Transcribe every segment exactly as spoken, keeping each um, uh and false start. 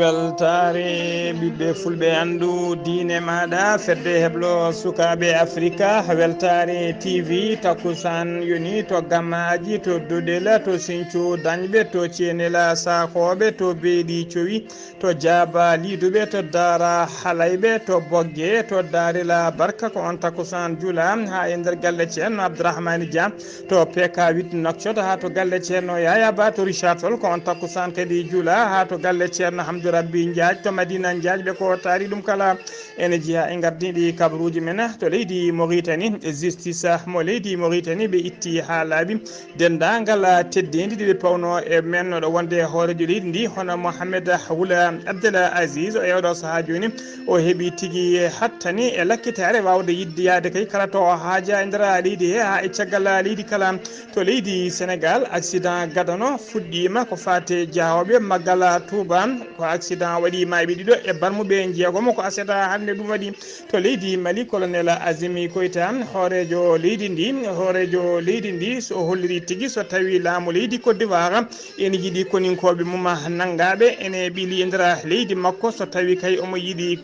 Weltaare ɓiɓɓe fulɓe, anndu diine maaɗa, fedde heblo sukaaɓe Afrika. Weltaare T V, takkusaan yoni to Gamaaji, to Duɗel, to Sinthiou Dañɓe, to Thienel Sakooɓe, to Beeli Cowi, to Jaaba Liiduɓe, to Daara Halayɓe, to Bogge, to Daarila Barka. Ko on takkusaan juula haa e nder galle Ceerno Abdourahmane Dia. To P K huit Nouakchott, haa to galle Ceerno Yaya Ba to Richard Toll. Ko on takkusaan kadi juula haa to galle Ceerno Hamdou Rabbi Ndiaye to Madina Ndiaye. Ɓe ko taari ɗum kala ene jeyaa e ngardiiɗi kabaruuji men to leydi Mauritanie. Justice mo leydi Mauritanie ɓe itti haa laaɓi denndaangal teddeendi ɗi ɓe pawno e meennoɗo wonde hooreejo leydi ndi, hono Mohamed Wula Abdel Aziz. O e oɗo sahaa jooni o heɓi tigi hattani e lakkitaare waawde yiɗde yahde kay kala to o haaja e nder leydi he haa e caggal leydi kala. To leydi Senegaal, accident gadano fuɗɗiima ko faati jahooɓe maggal Tuuba. Ko accident waɗi maayɓe ɗiɗo e barmuɓe njeegomo. Ko accident hannde ɗum waɗi to leydi Mali. Colonel Azimi Koita, hooreejo leydi ndi, hooreejo leydi ndi, so o holliri tigi so tawi laamu leydi Côte d'Ivoire ene yiɗi koninkooɓe mum nanngaaɓe ene ɓili e nder leydi makko, so tawi kay omo yiɗi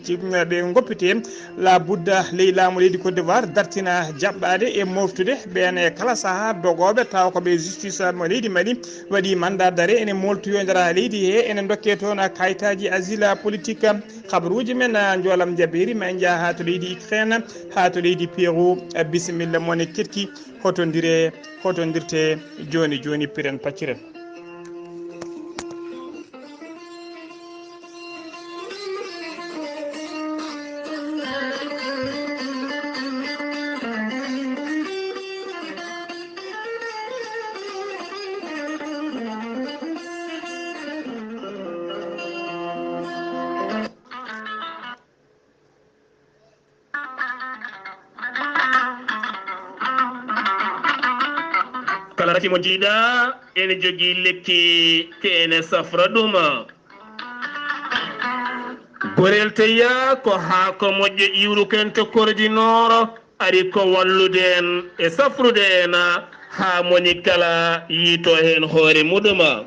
ɓe ngoppite, la budda ley laamu leydi Côte d'Ivoire dartina jaɓɓaade e moftude ɓeen e kala sahaa dogooɓe tawa ko ɓe justice mo leydi Mali waɗi mandat d'arrêt ene moltoyo e nder leydi he, ene dokke toon kayitaaji asile politique. Kabaruuji men, a, njoolam jabeeri, ma en njaha haa to leydi Ukraine, haa to leydi Pérou. A, bisimilla, mone keɗki, hotondire, hotondirte jooni jooni, piren pacciren. Kala rafi mo jiiɗa ene jogii lekki ke ene safra ɗum. Gorel teya ko haako moƴƴo iwru kente kordi nooro, ari ko wallude en e safrude en haa moni kala yiito heen hoore muɗum.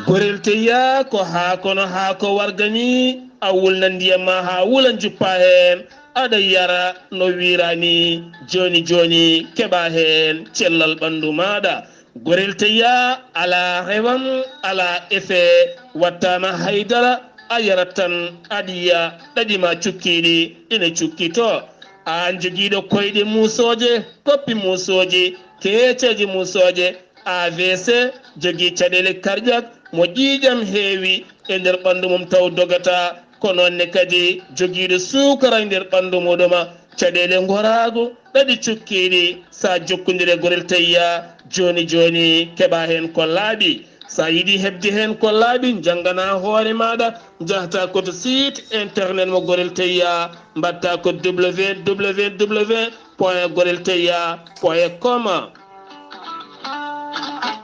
Gorel teya ko haako no haako warga ni, a wulna ndiyam ma haa wula, njuppa heen, aɗa yara no wiira ni. Jooni jooni keɓa heen cellal ɓanndu maaɗa. Gorel teya alaa rewam, alaa effet, wattaama haydara, a yarat tan, aɗa yiya ɗaɗi ma cukkiiɗi ina cukkitoo. Aan jogiiɗo koyɗe muusooje, koppi muusooji, keeceeje muusooje, A V C, jogii caɗeele cardiaque, mo ƴiiƴam heewi e nder ɓanndu mum taw dogataa, ko noon ne kadi jogiiɗo suukara e nder ɓanndu muɗum, caɗeele ngoraagu, ɗaɗi cukkiiɗi, so a jokkondire Gorel Teya jooni jooni, keɓa heen ko laaɓi. So a yiɗi heɓde heen ko laaɓi, njannganaa hoore maaɗa, njahata ko to site internet mo Gorel Teya, mbaɗta ko W W W point gorel teya point com.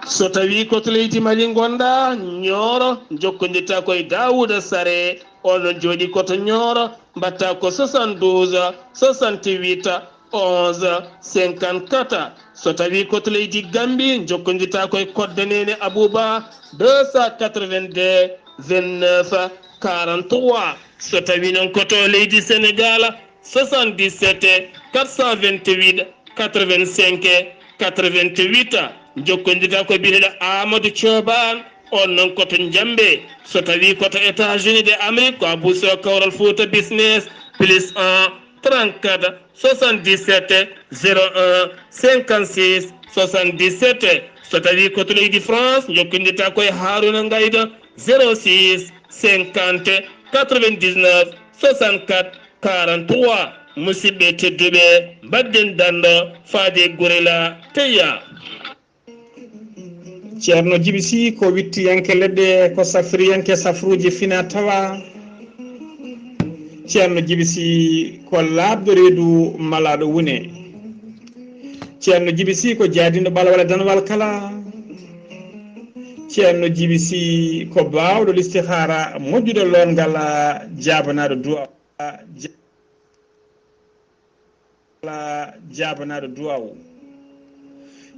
So tawii ko to leydi Mali ngonɗaa, Nioro, njokkondirta ko e Daawuda Sare, oon noon jooɗii ko to Nioro, mbaɗta ko soixante-douze, soixante-huit, onze, cinquante-quatre. So tawii ko to leydi Gambi, njokkondirta ko e Kodda Neene Abuba, deux cent quatre-vingt-deux, vingt-neuf, quarante-trois. So tawii noon ko to leydi Senegaal, soixante-dix-sept, quatre cent vingt-huit, quatre-vingt-cinq, quatre-vingt-huit. Njokkondirta ko biyeteeɗo Amadou Thioban, oon noon ko to Njambe. So tawii ko to États-Unis de Amérique, ko Abou Sow, Kawral Fouta Business, plus un, trente-quatre, soixante-dix-sept, zéro un, cinquante-six, soixante-dix-sept. So tawii ko to leydi France, njokkondirta ko e Harouna Ngaydo, zéro six, cinquante, quatre-vingt-dix-neuf, soixante-quatre, quarante-trois. Musidɓe tedduɓe, mbaɗden danndo faade Gorel Teya. Ceerno Jibi Sih ko wittiyanke leɗɗe, ko safriyanke safruuji fina tawa. Ceerno Jibi Sih ko laaɓɗo reedu malaaɗo wune. Ceerno Jibi Sih ko jaadinɗo ɓalwal e danwal kala. Ceerno Jibi Sih ko baawɗo listihaara, moƴƴuɗo loongal, jaabanaaɗo du'a. Ala jaabanaaɗo duwaawu.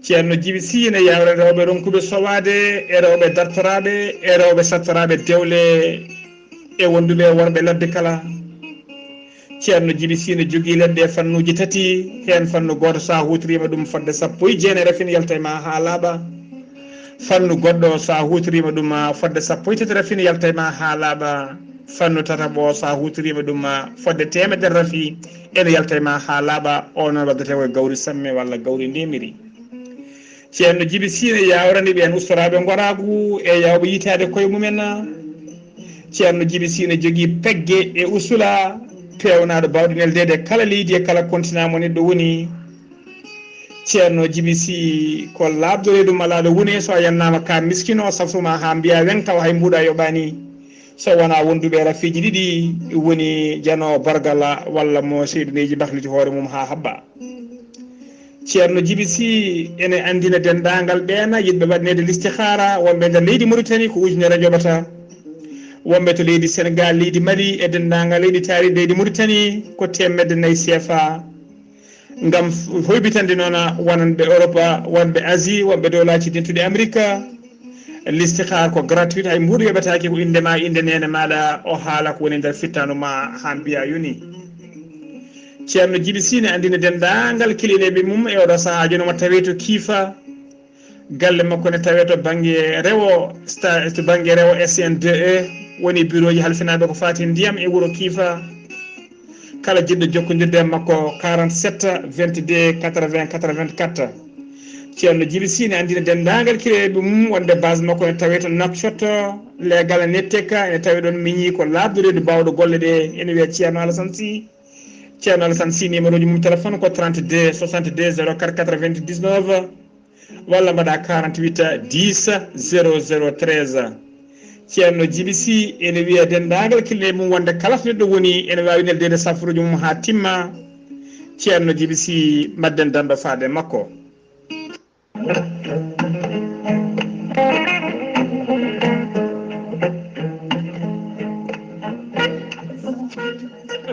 Ceerno Jibi Sii ne yawra rewɓe ronkuɓe sowaade, e rewɓe dartoraaɓe, e rewɓe sattoraaɓe dewle, e wonduɓe e worɓe ladde kala. Ceerno Jibi Sii ne jogii leɗɗe e fannuuji tati, heen fannu gooto, so a huutoriima ɗum fodde sappo e jeenayi rafin, yalta e ma haa laaɓa. Fannu goɗɗo, so a huutoriima ɗum, a, fodde sappo e tati rafin, yalta e ma haa laaɓa. Fannu tataɓo, so a huutoriima ɗum, a, fodde teemedere rafi, ene yalta e ma haa laaɓa. O noon waddetee ko e gawri samme walla gawri ndemiri. Ceerno Jibi Sii ne yawrani ɓeen ustoraaɓe ngoraagu e yawɓe yitaade koye mumen. Ceerno Jibi Sii ne jogii pegge e usula peewnaaɗo baawɗo neldeede kala leydi e kala kontinaa mo neɗɗo woni. Ceerno Jibi Sii ko laaɓɗo reedu malaaɗo woni, so a yannaama ka miskino, safruma haa mbiya weŋ tawa hay mbuuɗa yoɓaani. So wonaa wonduɓe rafiiji ɗiɗi woni Jano Bargala walla mo Seydu Neyji bakliti hoore mum haa haɓɓa. Ceerno Jibi Sii ene anndina denndaangal ɓeen yiɗɓe waɗneede listihaara, wonɓe nder leydi Muritani ko ujunere njoɓata. Wonɓe to leydi Senegaal, leydi Mali e denndaangal leyɗe taariiɗe leydi Muritani ko teemedde nayi C F A. Ngam hoybitande noon wonɓe Europe, wonɓe Asie, wonɓe dowlaaji dentuɗi Amerika, listihaara ko gratuit, hay mbuuɗu yoɓetaake, ko innde ma, innde neene maaɗa, o haala ko woni nder fittaandu ma haa mbiya yoni. Ceerno Jibi Sii ne anndina denndaangal kilineeɓe mum e oɗo sahaa jooni omo tawee to Kiifa. Galle makko ne tawee to bannge rewo, sta-, to bannge rewo S N deux E, woni birooji halfinaaɓe ko faati ndiyam e wuro Kiifa. Kala jiɗɗo jokkondirde e makko, quarante-sept, vingt-deux, quatre-vingts, quatre-vingt-quatre. Ceerno Jibi Sii ne anndina denndaangal kilineeɓe mum wonde base makko ne tawee to Nouakchott, leegal Netteka, ene tawee ɗoon miñi ko laaɓɗo reedu baawɗo golle ɗe, ene wiyee Ceerno Alasan Sii. Ceerno Alasan Sii, numéro ji mum téléphone ko trente-deux soixante-deux zéro quatre quatre-vingt-dix-neuf walla mbaɗa quarante-huit dix zéro zéro treize. Ceerno Jibi Sii ene wiya denndaangal kilineeɓe mum wonde kala to neɗɗo woni ene waawi neldeede safruuji mum haa timma. Ceerno Jibi Sii, mbaɗden danndo faade makko.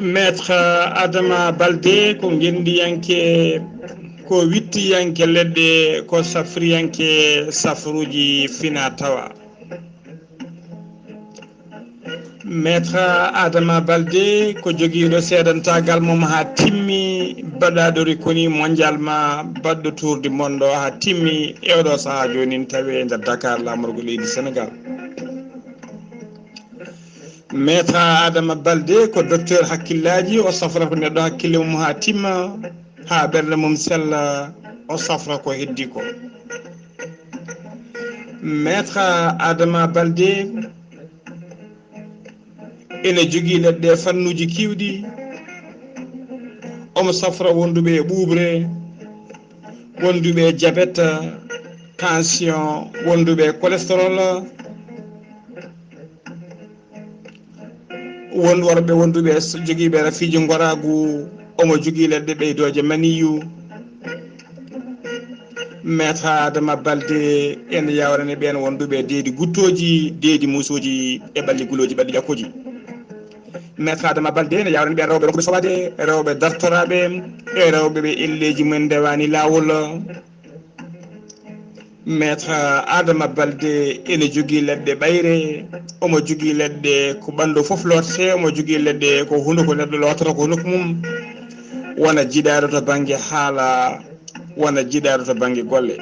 Maître Adama Balde ko ngenndiyanke, ko wittiyanke leɗɗe, ko safriyanke safruuji fina tawa. Maître Adama Balde ko jogiiɗo seedantaagal mum haa timmi, baɗaaɗo reconnue mondialement, baɗɗo tour du monde haa timmi, e oɗo sahaa joonin tawee nder Dakar, laamorgo leydi Senegaal. Maître Adama Balde ko docteur hakkillaaji, o safrata ko neɗɗo hakkille mum haa timma, haa ɓernde mum sella, o safra ko heddi ko. Maître Adama Balde ene jogii leɗɗe fannuuji keewɗi. Omo safra wonduɓe e ɓuuɓre, wonduɓe e jabet, tension, wonduɓe e cholestérol, won worɓe wonduɓe e s-, jogiiɓe rafiiji ngoraagu, omo jogii leɗɗe ɓeydooje maniyu. Maître Adama Balde ene yawrani ɓeen wonduɓe deedi guttooji, deedi muusooji e ɓalli gulooji, ɓalli ƴakkooji. Maître Adama Balde ene yawrani ɓeen rewɓe ronkuɓe sowaade, rewɓe dartoraaɓe, e rewɓe ɓe elleeji mum ndewaani laawol. Maître Adama Balde ene jogii leɗɗe ɓayre, omo jogii leɗɗe ko ɓanndu fof lootete, omo jogii leɗɗe ko hunuko neɗɗo lootata ko hunuko mum, wona jiɗaaɗo to bannge haala, wona jiɗaaɗo to bannge golle.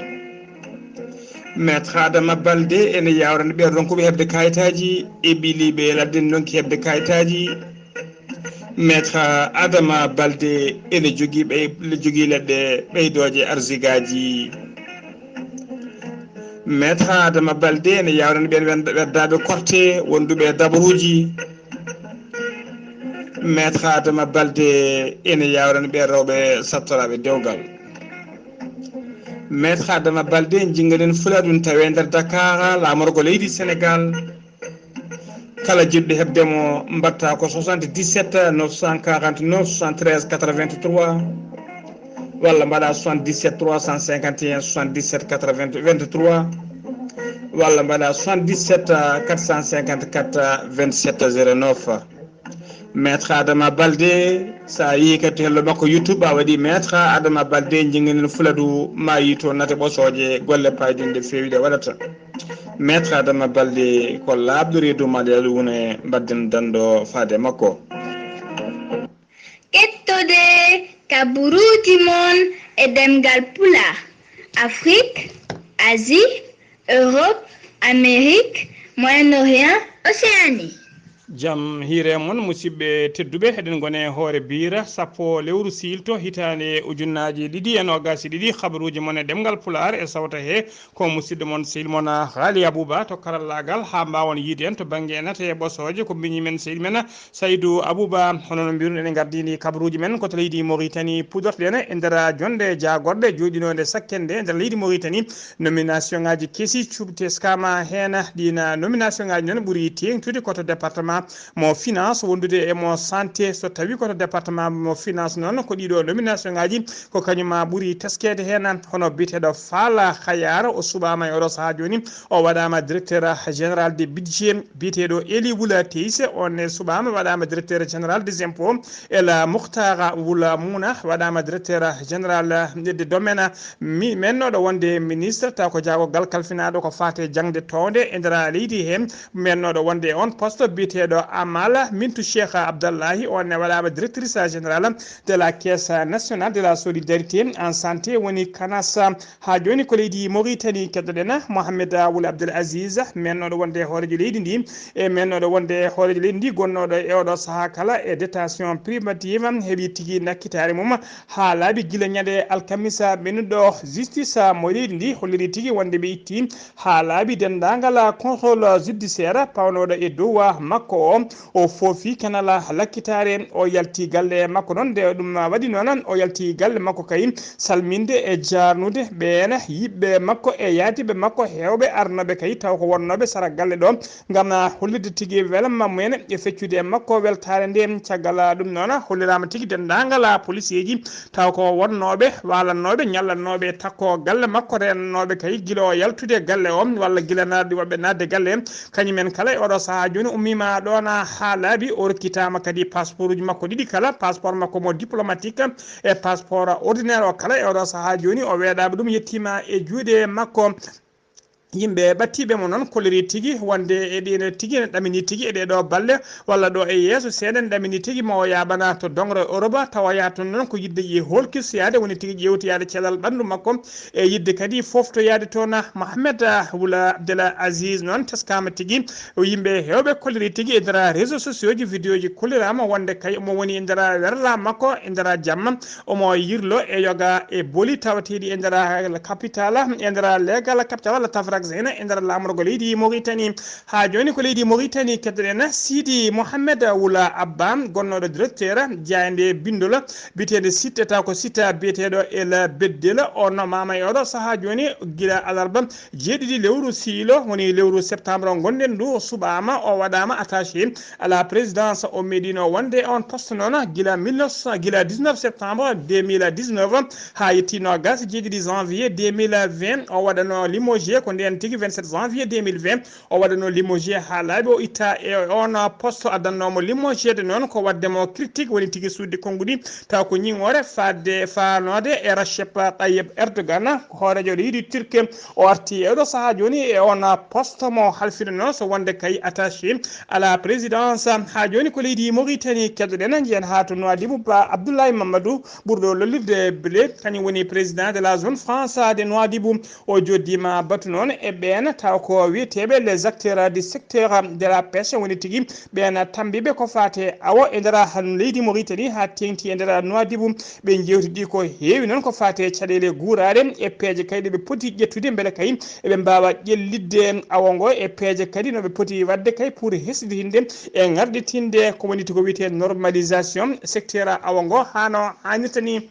Maître Adama Balde ene yawrani ɓeen ronkuɓe heɓde kayitaaji e ɓiiliiɓe ladde ndonki heɓde kayitaaji. Maître Adama Balde ene jogii ɓey-, jogii leɗɗe ɓeydooje arsigaaji. Maître Adama Balde ene yawrani ɓeen wen-, weddaaɓe korte wonduɓe e dabaruuji. Maître Adama Balde ene yawrani ɓeen rewɓe sattoraaɓe dewgal. Maître Adama Balde, jinnganen fula ɗum tawee nder Dakar, laamorgo leydi Senegaal. Kala jiɗɗo heɓde mo, mbaɗta ko soixante-dix-sept neuf cent quarante-neuf soixante-treize quatre-vingt-trois, walla mbaɗa soixante-dix-sept trois cent cinquante et un soixante-dix-sept quatre-vingts vingt-trois, walla mbaɗa soixante-dix-sept quatre cent cinquante-quatre vingt-sept zéro neuf. Maître Adama Balde, so a yii kadi hello makko YouTube, a waɗi Maître Adama Balde, jinginen Fuladu, ma yi to nate ɓosooje, golle payɗinɗe feewi ɗe waɗata. Maître Adama Balde ko laaɓɗo reedu ma ɗe ɗum ne mbaɗden danndo faade makko. Kettode kaburuuji mon e ɗemngal Pulaar, Afrique, Asie, Europe, Amérique, Moyen-Orient, Océanie. Jam hiire mon musidɓe tedduɓe, eɗen gone hoore biira sappo lewru siilto hitaande ujunnaaji ɗiɗi e noogaasi ɗiɗi. Habaruuji mon e ɗemngal Pulaar e sawta he ko musidɗo mon sehil mon Haali Abuba to karallaagal, haa mbaawon yiide en to bannge nate e ɓosooje ko mbiñi men sehil men Saydu Abuba. Hono no mbiruno, ene ngardini kabaruuji men ko to leydi Moritani pudortoɗen e nder jonde jaagorɗe jooɗinoonde sakkende e nder leydi Moritani. Nomination ngaji kesi cuɓteskama heen. Ɗiin nomination ngaji noon ɓuri teeŋtude ko to département mo finance wondude e mo santé. So tawi ko to département mo finance noon, ko ɗiɗo nomination ngaji ko kañuma ɓuri teskeede heen. Hono biyeteeɗo Fala Khayar, o suɓaama e oɗo sahaa jooni, o waɗaama directeur général de budget. Biyeteeɗo Eli Wula Teis, on ne suɓaama, waɗaama directeur général des impôts. Ela Mukhtar Wula Muna waɗaama directeur général de domaine, mi mennooɗo wonde ministre taw ko jaagogal kalfinaaɗo ko faate jaŋde townde e nder leydi he. Mennooɗo wonde e on poste biyeteeɗo Amal Mintu Cheikh Abdallahi, on ne waɗaama directrice générale de la caisse nationale de la solidarité en santé, woni kanas. Haa jooni ko leydi Moritani keddoɗen Mohamed Wul Abdel Aziz, mennooɗo wonde e hooreejo leydi ndi, e mennooɗo wonde e hooreejo leydi ndi gonnooɗo e oɗo sahaa kala e détention préventive, heɓi tigi nakkitaare mum haa laaɓi gila ñande alkamisa ɓennuɗo. Justice mo leydi ndi holliri tigi wonde ɓe itti haa laaɓi denndaangal contrôle judiciaire pawnooɗo e dow makko o. O foofi kanal lakkitaare, o yalti galle makko noon. Nde ɗum waɗi noon, o yalti galle makko kay salminde e jaarnude ɓeen yiɓɓe makko e yaadiiɓe makko heewɓe arnooɓe kay taw ko wonnooɓe sara galle ɗo ngam hollirde tigi welamma mumen e feccude e makko weltaare nde. Caggal ɗum noon, holliraama tigi denndaangal poliseeji taw ko wonnooɓe waalannooɓe ñallannooɓe takko galle makko, reenannooɓe kay gila o yaltude galle o walla gila naatde waɓɓe naatde galle. Kañumen kala e oɗo sahaa jooni ummiima ɗoon haa laaɓi, o rokkitaama kadi passeportuji makko ɗiɗi kala, passeport makko mo diplomatique e passeport ordinaire o kala e oɗo sahaa jooni o weeɗaama ɗum yettiima e juuɗe makko. Yimɓe ɓattiiɓe mo noon kolliri tigi wonde e ɗiin tigi ene ɗamini tigi e ɗee ɗoo balle walla ɗo e yeeso seeɗa ene ɗamini tigi mo o yaaɓana to doŋre Europe tawa yaha toon noon ko yiɗde ƴe holkis yaade woni tigi ƴeewtoyaade cellal ɓanndu makko e yiɗde kadi fooftoyaade toon. Mohamed Wula Abdel Aziz noon teskaama tigi, yimɓe heewɓe kolliri tigi e nder réseaux sociaux ji vidéo ji kolliraama wonde kay omo woni e nder werla makko e nder jamma. Omo yirlo e yoga e boli tawateeɗi e nder capital, e nder leegal capital walla tafraxine e nder laamorgo leydi Moritani. Haa jooni ko leydi Moritani keddoɗen Sidi Mohamed Wula Abba, gonnooɗo directeur jaaynde binndol biyeteende site taw ko site biyeteeɗo El Beddel. O nommaama e oɗo sahaa jooni gila alarba jeeɗiɗi lewru siilo, woni lewru septembre ngonɗen ndu, o suɓaama, o waɗaama attaché à la présidence. O meeɗiino wonde on poste noon gila mille neuf cent, gila dix-neuf septembre deux mille dix-neuf haa yetti noogaas e jeeɗiɗi janvier deux mille vingt. O waɗano limogé ko ndeen tigi vingt-sept janvier deux mille vingt. O waɗano limogé haa laaɓi, o itta e on poste. Addannoomo limogéde noon ko waɗde mo critique, woni tigi suuɗde konnguɗi taw ko ñiŋoore fadde faanoode e Recep Tayyip Erdogan, ko hooreejo leydi Turquie. O arti e oɗo sahaa jooni e on poste mo halfinanoo so wonde kay attaché à la présidence. Haa jooni ko leydi Moritani keddoɗen, njiyen haa to Nouadhibou, Ba Abdoulaye Mamadou ɓurɗo lollirde Blé, kañum woni président de la zone franche de Nouadhibou. O joddiima batu noon e ɓeen taw ko wiyeteeɓe les acteurs du secteur de la pêche, woni tigi ɓeen tambiiɓe ko faate awo e nder leydi Moritani haa teeŋti e nder Nouadhibou. Ɓe njeewtidi ko heewi noon ko faate caɗeele guuraaɗe e peeje kay ɗe ɓe poti ƴettude mbele kay eɓe mbaawa ƴellitde awo ngo e peeje kadi no ɓe poti waɗde kay pour hesɗitinde e ŋarɗitinde ko woni ko wiyetee normalisation secteur awo ngo haa no haanirta ni.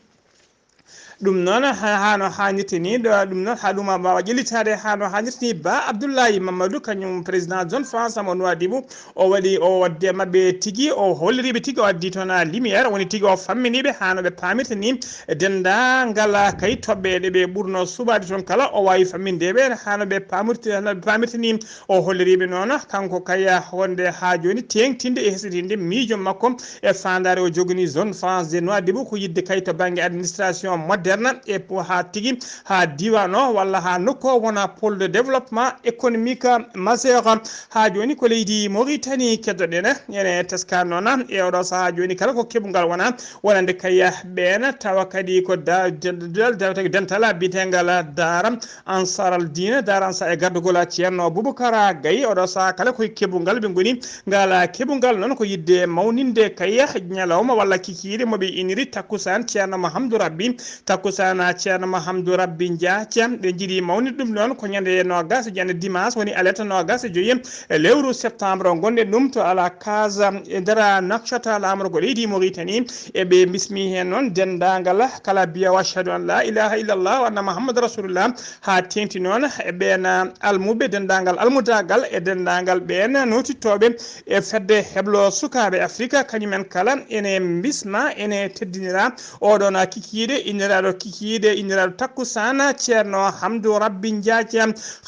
Ɗum noon, ha, ha no haanirta ni, ɗo, ɗum noon, ha ɗum a waawa ƴellitaade ha no haanirta ni. Ba Abdoulaye Mamadou, kañum président zone France mo Nouadhibou, o waɗi, o waɗde maɓɓe tigi, o holliriiɓe tigi, o addi toon a lumière, woni tigi o famminiiɓe ha no ɓe paamirta ni denndaangal kay toɓɓe ɗe ɓe ɓurno suɓaade toon kala, o waawi famminde ɓe ha no ɓe paamirta, ha no ɓe paamirta ni. O holliriiɓe noon, kanko kay, wonde ha jooni teeŋtinde e hesɗitinde miijo makko e faandaare o joganii zone France de Nouadhibou, ko yiɗde kay to bannge administration moderne e po-, ha tigi, ha diiwaan o walla ha nokku o wona pôle de développement économique majeur. Ha jooni ko leydi Mauritanie keddoɗen, ene teska noon e oɗo saha jooni kala ko keɓungal wona wonande kay ɓeen, tawa kadi ko da-, den-, den-, den-, dental biyetengal Daara Ansar al Dina, Daara Ansar e gardugol Ceerno Boubacara Gaye. Oɗo saha kala koye keɓungal ɓe ngoni. Ngal keɓungal noon ko yiɗde mawninde kay ñalawma walla kikiiɗe mo ɓe iniri takkusaan Ceerno Mahamdou Rabbi, takkusaan Ceerno Mahamdou Rabbi Njaaca. Ɓe njiɗi mawninde ɗum noon ko ñande noogas, ñande dimanche, woni alet noogas e joyi e lewru septembre o ngonɗen ɗum to ala case e nder Nouakchott, laamorgo leydi Mauritanie. E ɓe bismi heen noon denndaangal kala biya wa ashhadu an la ilaha illallah wa anna Muhammad rasulullah, haa teeŋti noon e ɓeen almuɓe, denndaangal almudaagal e denndaangal ɓeen nootittooɓe e fedde heblo sukaaɓe Afrika, kañumen kala ene bisma, ene teddinira oɗon kikiiɗe, inniraaɗo kikiiɗe, inniraaɗo takkusaan, Ceerno Hamdu Rabbi Njaac.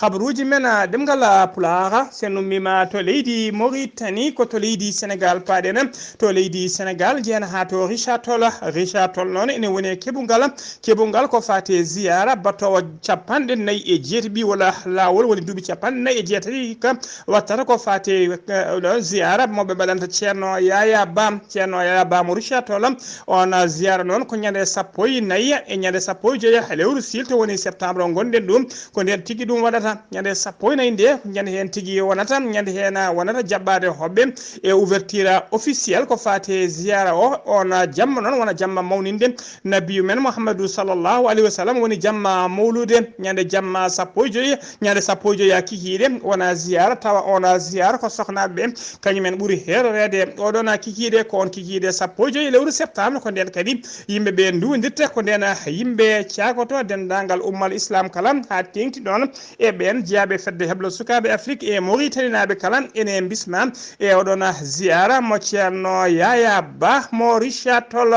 Habaruuji men, ah, ɗemngal, ah, Pulaar, so en ummiima to leydi Mauritanie, ko to leydi Senegaal paaɗen. To leydi Senegaal, njehen haa to Richard Toll. Richard Toll noon ene woni e keɓungal. Keɓungal ko faati e ziyaara battoowo capanɗe nayi e jeetati walla laawol woni duuɓi capanɗe nayi e jeetati ka wattata ko faati e, eh, ɗo ziyaara mo ɓe mbaɗanta Ceerno Yaya Ba. Ceerno Yaya Ba mo Richard Toll. On, ah, ziyaara noon ko ñande sappo e nayi e ñande sappo e joyi lewru siil to woni septembre o ngonɗen ɗum. Ko ndeen tigi ɗum waɗata. Ñande sappo e nayi nde, ñande heen tigi wonata, ñande heen wonata jaɓɓaade hoɓɓe e ouverture officielle ko faati e ziyaara o. On jamma noon wona jamma mawninde Nabiyu men Muhammadu sallallahu alayhi wa sallam, woni jamma mawlude, ñande jamma sappo e joyi, ñande sappo e joyi kikiiɗe wona ziyaara, tawa on ziyaara ko sohnaaɓe ɓe, kañumen ɓuri heeroreede. Oɗon kikiiɗe ko on kikiiɗe sappo e joyi lewru septembre, ko ndeen kadi yimɓe ɓe nduwondirta, ko ndeen yimɓe caakoto denndaangal ummal Islam kala, haa teeŋti ɗoon e ɓeen jeyaaɓe fedde heblo sukaaɓe Afrik e Moritaninaaɓe kala ene mbisma e oɗon ziyaara mo Ceerno Yaya Ba mo Richard Toll.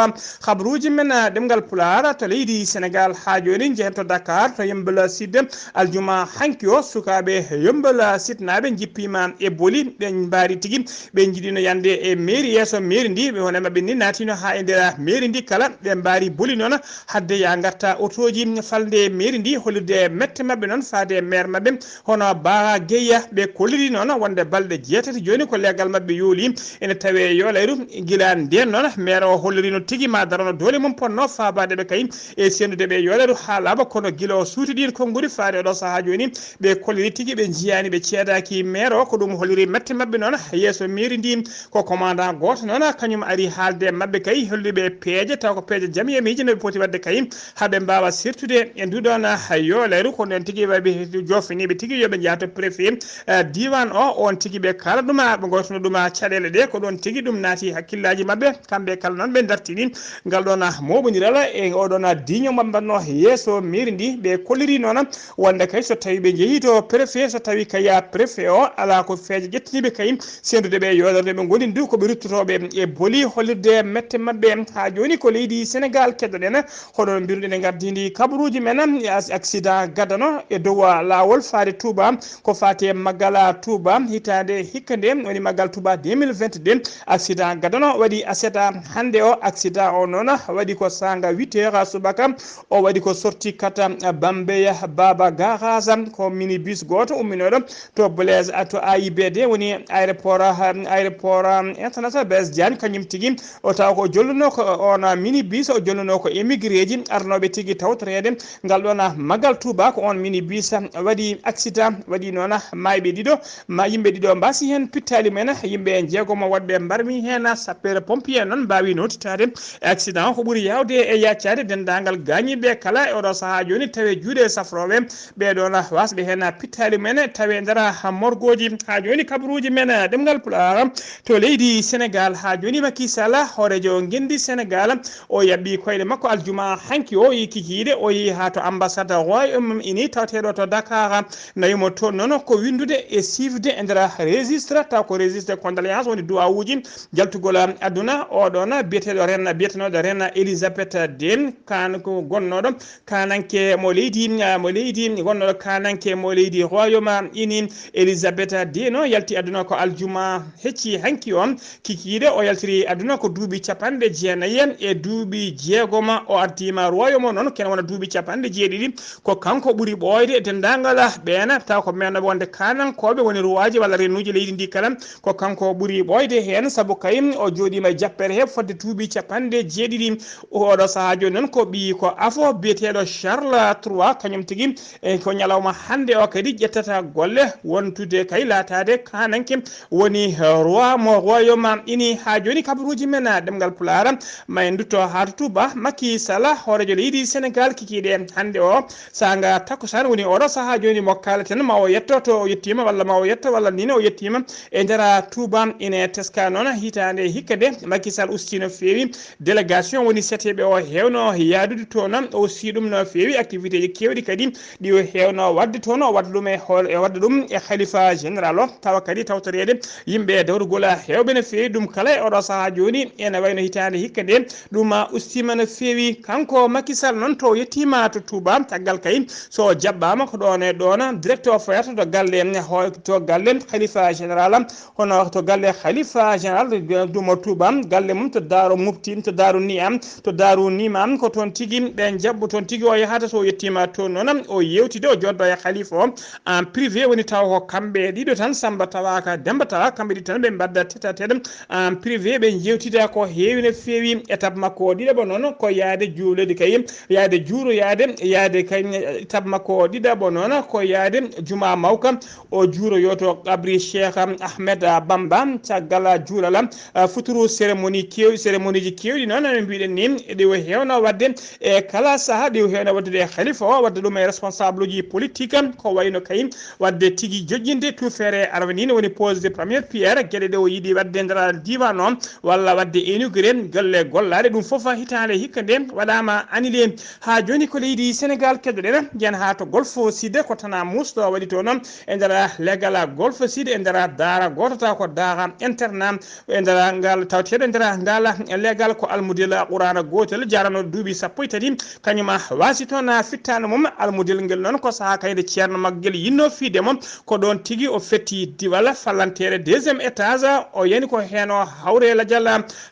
Habaruuji men, ah, ɗemngal Pulaar to leydi Senegaal haa jooni njehen to Dakar, to Yeumbeul Sud, aljuma hanki o, sukaaɓe Yeumbeul Sudnaaɓe njippiima e boli, ɓe mbaari tigi, ɓe njiɗino yande e mairie, yeeso mairie ndi, ɓe hono maɓɓe ni naatino haa e nder mairie ndi kala, ɓe mbaari boli noon, hadde ya ngarta otooji falde mairie ndi, hollirde mette maɓɓe noon faade e maire maɓɓe, hono Bara Gueye. Ɓe kolliri noon wonde balɗe jeetati jooni ko leegal maɓɓe yooli, ene tawe Yoolayru. Gila ndeen noon, maire o hollirino tigi ma darano doole mum ponno faabaade ɓe kay e senndude ɓe Yoolayru haa laaɓa, kono gila o suuti ɗiin konnguɗi faade oɗo sahaa jooni, ɓe kolliri tigi ɓe njiyaani, ɓe ceedaaki maire o. Ko ɗum holliri mette maɓɓe noon yeeso mairie ndi. Ko commandant gooto noon kañum ari haalde e maɓɓe kay, holli ɓe peeje, taw ko peeje jamiyamiije no ɓe poti waɗde kay haa ɓe mbaawa sirtude e ndu ɗoon Yoolayru. Ko noon tigi waɗi ɓe joofiniiɓe tigi yo ɓe njaha to préfet, eh, diiwaan o, oon tigi ɓe kaala ɗum, ɓe ngootino ɗum caɗeele ɗe. Ko ɗoon tigi ɗum naati hakkillaaji maɓɓe, kamɓe kala noon ɓe ndartini ngal ɗoon mooɓondiral e oɗon diiño mo ɓe mbaɗno yeeso mairie ndi. Ɓe kolliri noon wonde kay so tawi ɓe njehii to préfet, so tawi kay préfet o alaa ko peeje ƴettiniiɓe kay senndude ɓe Yoolayru ɓe ngoni ndu, ko ɓe ruttotooɓe e boli hollirde mette maɓɓe. Haa jooni ko leydi Senegaal keddoɗen, hono mbiruɗen e ngardiindi kabaruuji men, as-, accident gadano e dow laawol faade Touba, ko faati e Magal Touba hitaande hikka nde woni Magal Touba deux mille vingt-deux. Accident gadano waɗi aset hannde o. Accident o noon waɗi ko saanga huit heures subaka. O waɗi ko sorti kata Bambey Baba Garage, ko minibus gooto umminooɗo to Blaise, to A I B D, woni aéroport, aéroport international Blaise Diagne, kañum tigi o tawa ko jolluno ko on minibus, o jolluno ko émigré ji arnooɓe tigi tawtoreede ngal ɗoon Magal Touba. Ko on minibus waɗi accident, waɗi noon maayɓe ɗiɗo, ma yimɓe ɗiɗo mbaasi heen pittaali mumen, yimɓe jeegomo woɗɓe mbarmi heen, sapeur pompier noon mbaawi nootitaade accident o. Ko ɓuri yaawde e yaccaade denndaangal gaañiiɓe kala e oɗo sahaa jooni tawe juuɗe safrooɓe ɓee ɗoon waasɓe heen pittaali mumen tawe nder morgooji. Haa jooni kabaruuji men ɗemngal Pulaar to leydi Senegaal. Haa jooni Macky Sall, hooreejo ngenndi Senegaal, o yaɓɓi koyɗe makko aljuma hanki o yi kikiiɗe, o yi haa to ambassade Royaume Uni tawteeɗo to Dakar. Nayi mo toon noon ko winndude e siifde e nder registre, taw ko registre condoléance, woni duwawuuji jaltugol aduna. Oɗoon biyeteeɗo Reine, biyetenooɗo Reine Elisabeth deux, kaan ko gonnooɗo kaananke mo leydi, ah, mo leydi, gonnooɗo kaananke mo leydi Royaume Uni. Elisabeth deux noon yalti aduna ko aljuma hecci hanki o. Kikiiɗe o yaltiri aduna ko duuɓi capanɗe jeenayi e duuɓi jeegom. O ardiima Royaume o noon, kene wona duuɓi capanɗe jeeɗiɗi. Ko kanko ɓuri ɓooyde e denndaangal ɓeen, taw ko meenooɓe wonde kaanankooɓe woni ruwaaji walla renuuji leydi ndi kala. Ko kanko ɓuri ɓooyde heen, sabu kay o jooɗiima e jappere he fodde duuɓi capanɗe jeeɗiɗi. Oɗo sahaa jooni noon ko ɓiyi ko afo biyeteeɗo Charles trois, kañum tigi e ko ñalawma hannde o kadi ƴettata golle wontude kay laataade kaananke woni roi mo Royaume Uni. Haa jooni kabaruuji men, ah, ɗemngal Pulaar, ma en ndutto haa to Touba. Macky Sall, hooreejo leydi Sénégal, kikiiɗe hannde o, saanga takkusaan woni oɗo sahaa jooni mo kaaleten, ma o yetto to o yettiima, walla ma o yetto, walla nii ne o yettiima e nder Touba. Ine teska noon hitaande hikka nde Macky Sall usti no feewi délégation woni seeteeɓe o heewno yaadude toon, o usti ɗum no feewi, activité ji keewɗi kadi ɗi o heewno waɗde toon, o waɗa ɗum e hoore, e waɗa ɗum e khalifa général o, tawa kadi tawtoreede yimɓe dawrugol heewɓe no feewi. Ɗum kala e oɗo sahaa jooni ene wayno hitaande hikka nde ɗum ustiima no feewi. Kanko Macky Sall noon to yettiima to Touba, caggal kay so jaɓɓaama ko ɗoon e ɗoon direct o fayata to galle, to galle khalifa général, hono to galle khalifa général dumo Touba, galle mum to Daaru Mufti, to Daaru Ni'am, to Daaru Ni'am, ko toon tigi ɓe jaɓɓo toon tigi o yahata. So o yettiima toon noon, o yewtida, o jooɗo e khalifa o en privé, woni taw ko kamɓe ɗiɗo tan, Samba tawa ka Demba tawa, kamɓe ɗiɗo tan ɓe mbadda tête à tête en privé, ɓe jewtida ko heewi no feewi. Étape makko o ɗiɗaɓo noon ko yaade juulede kay, yaade juuroyaade, yaade kay. Étape makko o ɗiɗaɓo noon ko yaade juma mawka, o juuroyo to qabri Cheikh Ahmed Bamba. Caggal juulal, ah, futuru cérémonie keew-, cérémonieji keewɗi noon, no mbiɗen ni, ɗi o heewno waɗde e kala saha, ɗi o heewno waɗdude e khalifa o, waɗde ɗum e responsable uji politique, ko wayno kay waɗde tigi joƴƴinde tuufeere arwaniinde, woni pose de première pierre, geɗe ɗe o yiɗi waɗde nder diiwaan o, walla waɗde inauguré galle gollaaɗe. Ɗum fof hitaande hikka nde waɗaama annulé. Haa jooni ko leydi Sénégal keddoɗen, njiyen haa to Golfe Sud, ko Tana Mousse ɗo waɗi toon e nder leegal Golfe Sud, e nder daara gooto taw ko daara internat, e nder ngal tawteeɗo e nder ngal leegal ko almudel Qur'aana gootel, jaranooɗo duuɓi sappo e tati, kañum waasi toon fittaandu mum. Almudel ngel noon ko sahaa kay nde ceerno maggel yinnoo fiide mo, ko ɗoon tigi o fetti diwal fallanteere deuxième étage, o yani ko heen o hawre lajal.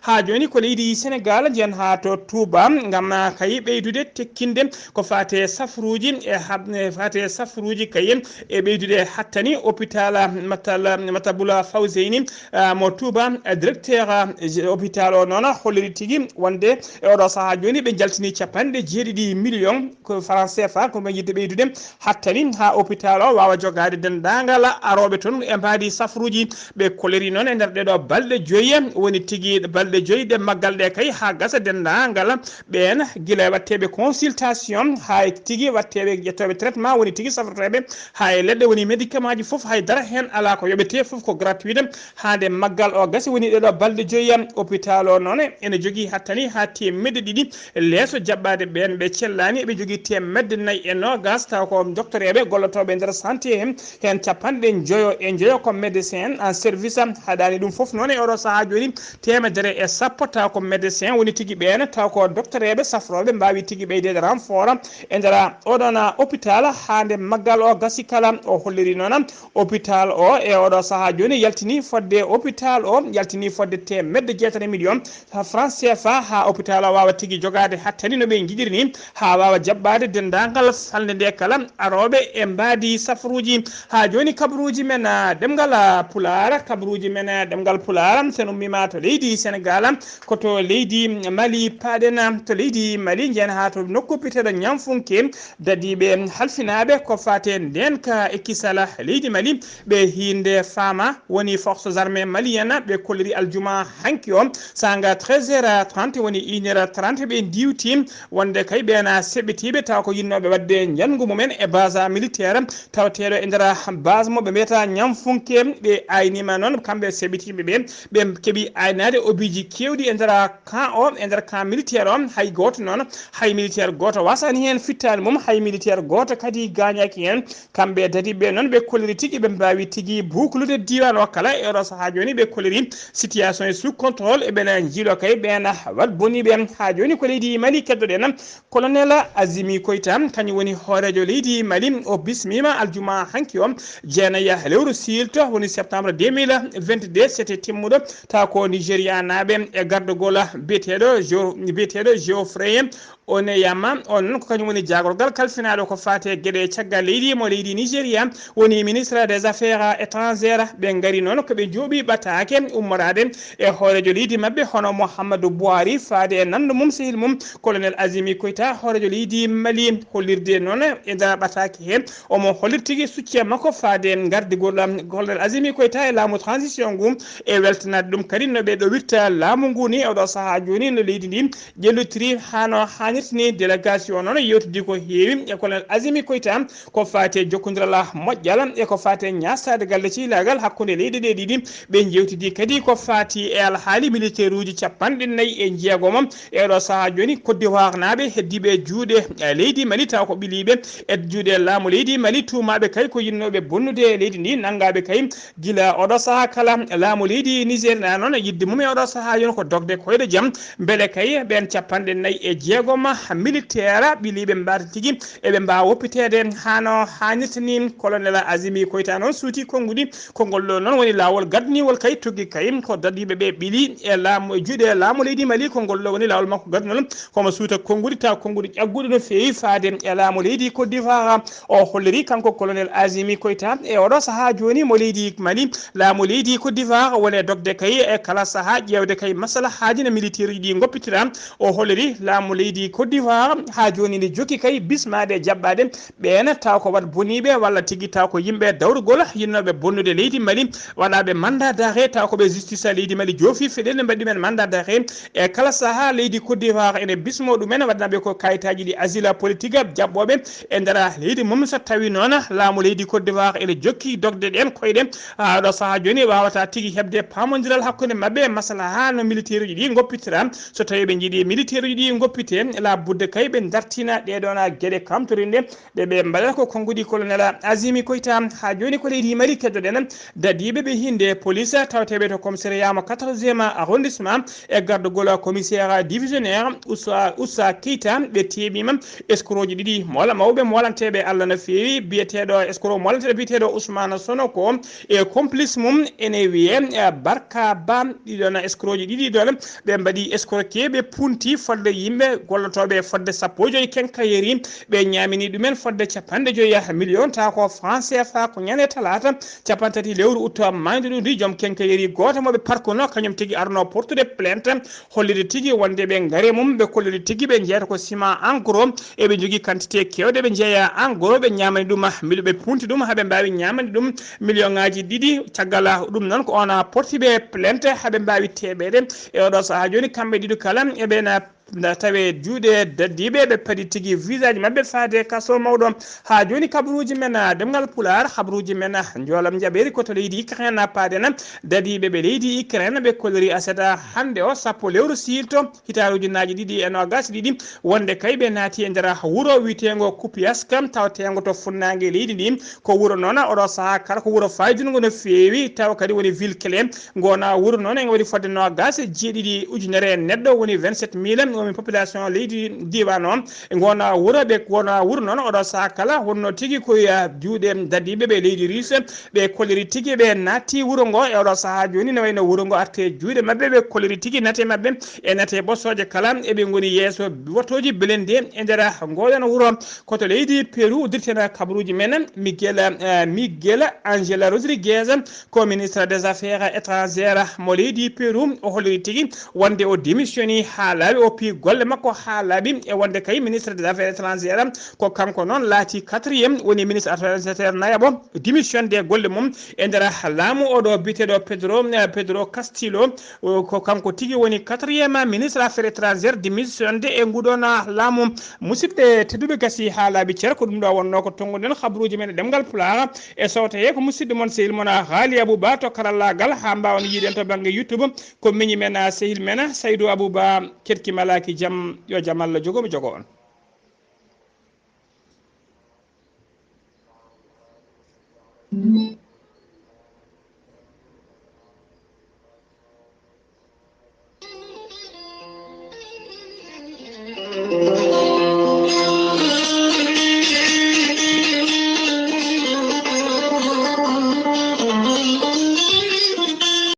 Haa jooni ko leydi Sénégal, njiyen haa to Touba, ngam kay ɓeydude tekkinde ko faate safruuji e hab-, e faate safruuji kay e ɓeydude hattani hôpital Matal-, Matabula Fawzeyni, ah, mo Touba, ah, directeur, ah, hôpital o noon holliri tigi wonde e oɗo sahaa jooni ɓe jaltini capanɗe jeeɗiɗi million ko franc C F A, ko ɓe yiɗde ɓeydude hattani haa hôpital o waawa jogaade denndaangal arooɓe toon e mbaadi safruuji. Ɓe koliri noon e nder ɗeɗo balɗe joyi, woni tigi balɗe joyi ɗe maggal ɗe kay haa gasa denndaangal ɓeen, gila e waɗteeɓe consultation, haa e tigi waɗteeɓe ƴettooɓe traitement, woni tigi safroteeɓe, haa e leɗɗe woni médicament ji fof, hay dara heen alaa ko yoɓetee, fof ko gratuit. Haa nde maggal o gasi, woni ɗeɗo balɗe joyi, hôpital o noon ene jogii hattani haa teemedde ɗiɗi leeso jaɓɓaade ɓeen ɓe cellaani, eɓe jogii teemedde nayi e noogas, taw ko doctoreeɓe gollotooɓe nder santé heen, heen capanɗe njoyo e njoyo ko médecin en service. Haɗaani ɗum fof noon e oɗo sahaa jooni, teemedere e sappo taw ko médecin woni tigi ɓeen, taw ko doctoreeɓe safrooɓe mbaawi tigi ɓeydeede renfort e nder oɗon hôpital. Haa nde maggal o gasi kala, o holliri noon hôpital o e oɗo sahaa jooni yaltini fodde, hôpital o yaltini fodde teemedde jeetati million franc C F A, haa hôpital o waawa tigi jogaade hattani no ɓe njiɗiri ni, haa waawa jaɓɓaade denndaangal falnde nde kala arooɓe e mbaadi safruuji. Haa jooni kabaruuji men, ah, ɗemngal, ah, Pulaar, kabaruuji men, ah, ɗemngal Pulaar, sen ummiima to leydi Sénégal, ko to leydi Mali paaɗen, to leydi Mali njiyen haa to nokku biyeteeɗo Ñamfunke, dadiiɓe halfinaaɓe ko faate ndeenka e kisal leydi Mali, ɓe hiinde faama woni Forces Armées Maliennes, ɓe kolliri aljuma hanki o, saanga treize heures trente, woni une heure trente, ɓe ndiwti wonde kay ɓeen seɓɓitiiɓe taw ko yinnooɓe waɗde njanngu mumen e base militaire tawateeɗo e nder base mo ɓe mbiyata Ñamfunke. Ɓe ayniima noon, kamɓe seɓɓitiiɓe ɓe, ɓe keɓi aynaade obiiji keewɗi e nder camp o, e nder camp militaire o, hay gooto noon, hay militaire gooto wasaani heen fittaani mum, hay militaire gooto kadi gaañaaki heen. Kamɓe dadiiɓe noon, ɓe kolliri tigi, ɓe mbaawi tigi buklude diiwaan o kala. E oɗo sahaa jooni, ɓe kolliri situation e sous contrôle, eɓena njiilo kay ɓeen wat boniiɓe. Haa jooni ko leydi Mali keddoɗen. Colonel Azimi Koita, kañum woni hooreejo leydi Mali, o bismiima aljuma hanki o, jeenaya lewru siilto, woni septembre deux mille vingt-deux, sete timmuɗo, taw ko Nigérianaaɓe e gardagol biyeteeɗo Geo-, biyeteeɗo Geoffrey Oneyama. On noon ko kañum woni jaagorgal kalfinaaɗo ko faati e geɗe caggal leydi mo leydi Nigeria, woni ministre des affaires étrangères. Ɓe ngari noon ko ɓe njooɓi ɓataake ummoraade e hooreejo leydi maɓɓe, hono Mouhamadou Bouhari, faade e nanndo mum, sehil mum, colonel Azimi Koita, hooreejo leydi Mali, hollirde noon e nder ɓataake he, omo hollir tigi succee makko faade e gardigol, um, colonel Azimi Koita e laamu transition ngu, e weltanaade ɗum kadi no ɓe ɗowirta laamu ngu ni. Oɗo sahaa jooni no leydi ndi ƴellitiri haa no haanirta ni. Délégation noon yewtidi ko heewi e colonel Azimi Koita ko faati e jokkondiral moƴƴal e ko faati e ñaasaade galle cihlaagal hakkunde leyɗe ɗe ɗiɗi. Ɓe njeewtidi kadi ko faati e alhaali militaire uji capanɗe nayi e jeegom e oɗo sahaa jooni Côte d'Ivoire naaɓe heddiiɓe e juuɗe, eh, leydi Mali, taw ko ɓiliiɓe e juuɗe laamu leydi Mali, tuumaaɓe kay ko yinnooɓe bonnude leydi ndi, nanngaaɓe kay gila oɗo sahaa kala. Laamu leydi Nigeria noon, yiɗde mum e oɗo sahaa jooni ko dogde koyɗe jam, mbele kay ɓeen capanɗe nayi e jeegom militaire ɓiliiɓe mbaata tigi eɓe mbaawa woppiteede haa no haanirta ni. Colonel Azimi Koita noon suuti konnguɗi. Konngol ɗo noon woni laawol gaddaniwol kay tuggi kay ko dadiiɓe ɓe ɓili e laamu, e juuɗe laamu leydi Mali. Konngol ɗo woni laawol makko gaddunol, komo suuta konnguɗi, taw konnguɗi ƴagguɗi no feewi faade e laamu leydi Côte d'Ivoire. O holliri kanko colonel Azimi Koita e oɗo sahaa jooni mo leydi Mali, laamu leydi Côte d'Ivoire woni e dogde kay e kala sahaa ƴeewde kay masalahaaji no militaire uji ɗi ngoppitira. O holliri laamu leydi Côte d'Ivoire haa jooni ne jokki kay bismaade e jaɓɓaade ɓeen taw ko wat boniiɓe walla tigi taw ko yimɓe dawrugol yinnooɓe bonnude leydi Mali, waɗaaɓe mandat d'arrêt taw ko ɓe justice leydi Mali joofi feɗel ne mbaɗi men mandat d'arrêt. E kala sahaa leydi Côte d'Ivoire ene bismo ɗumen waɗanaɓe ko kayitaaji ɗi asile politique jaɓɓooɓe e nder leydi mum. So tawi noon laamu leydi Côte d'Ivoire ene jokki dogde ɗeen koyɗe, haa ɗo sahaa jooni wawata tigi heɓde paamondiral hakkunde maɓɓe e maslaha no militaire uji ɗi ngoppitira. So tawi ɓe njiɗi militaire uji ɗi ngoppite, labudde kay ɓe dartina ɗeɗon geɗe kamtorinɗe ɗe ɓe mbaɗata ko konnguɗi colonel Azimi Koita. Haa jooni ko leydi Mali keddoɗen dadiiɓe ɓe hinde police tawteɓe to commissariat mo quatorzième arrondissement e gardugol commissaire divisionnaire Oussa, Oussa Keita, ɓe teeɓima escroc ji ɗiɗi moola mawɓe moolanteɓe Allah no feewi, biyeteɗo escroc moolanteɗo biyeteɗo Ousmane Sonoko e complice mum ene wiye, eh, Barka Ba. Ɗiɗon escroc ji ɗiɗi ɗon ɓe mbaɗi escroquer, ɓe punti fodde yimɓe gollotoɓe fodde sappo e joyi quincaillerie, ɓe ñaamini ɗumen fodde capanɗe joyi million, taw ko franc C F A, ko ñande talaata capanɗe tati lewru août maayde ɗo ndi. Joom quincaillerie gooto mo ɓe parkuno, kañum tigi arno portude plainte, holliri tigi wonde ɓe ngari mum, ɓe kolliri tigi ɓe jeeyata ko ciment en gros, eɓe jogii quantité kewɗe, ɓe jeeya en gros, ɓe ñaamani ɗum mili-, ɓe punti ɗum haa ɓe mbaawi ñaamani ɗum million ŋaaji ɗiɗi. Caggal ɗum noon ko on porti ɓe plainte haa ɓe mbaawi teɓeede. E oɗo sahaa jooni kamɓe ɗiɗo kala eɓena na tawe juuɗe dadiiɓe, ɓe paadi tigi visa ji maɓɓe faade kaso mawɗo. Haa jooni kabaruuji men, ah, ɗemngal Pulaar, kabaruuji men, ah, njoolam njaɓeeri ko to leydi Ukraine, ah, paaden. Dadiiɓe ɓe leydi Ukraine ɓe kolliri aset, ah, hannde o sappo lewru siilto, hitaande ujunnaaji ɗiɗi e noogas e ɗiɗi, wonde kay ɓe naati e nder wuro wiyeteengo Kupiansk, tawteengo to funnaange leydi ndi. Ko wuro noon oɗo sahaa kala ko wuro faayidunngo no feewi, tawa kadi woni ville clé. Ngona wuro noon en waɗi fodde noogas e jeeɗiɗi ujunere e neɗɗo, woni vingt-sept mille, woni population leydi diiwaan o. E ngona wuro ɓe, ngona wuro noon oɗo sahaa kala wonno tigi ko e juuɗe dadiiɓe ɓe leydi Russe, ɓe kolliri tigi ɓe naatti wuro ngo. E oɗo sahaa jooni ne wayno wuro ngo arte juuɗe maɓɓe, ɓe kolliri tigi nate maɓɓe e nate ɓosooje kala eɓe ngoni yeeso wotooji belende e nder ngoɗon wuro. Ko to leydi Peru, dirtena kabaruuji men, Miguel, eh, Miguel Angel Rodriguez, ko ministre des affaires étrangères mo leydi Peru, o holliri tigi wonde o démissioni haa laaɓi, o pii golle makko haa laaɓi, e wonde kay ministre des affaires étrangères ko kanko noon laati quatrième, woni ministre affaires étrangères nayaɓo démissionde golle mum e nder laamu oɗo biyeteeɗo Pedro, eh, Pedro Castillo. O, ko kanko tigi woni quatrième ministre affaires étrangères démissionde e nguɗon laamu. Musidɓe tedduɓe, gasi haa laaɓi cer, ko ɗum ɗo wonno ko tonnguɗen kabaruuji men e ɗemngal Pulaar. E sowto he ko musidɗo mon, sehil mon, Haali Abouba to karallaagal, haa mbaawon yiiden to bannge YouTube. Ko miñi men, sehil men, Saydou Abouba Ketkimala. Aki jam, yo jam Allah jogo mi jogo on.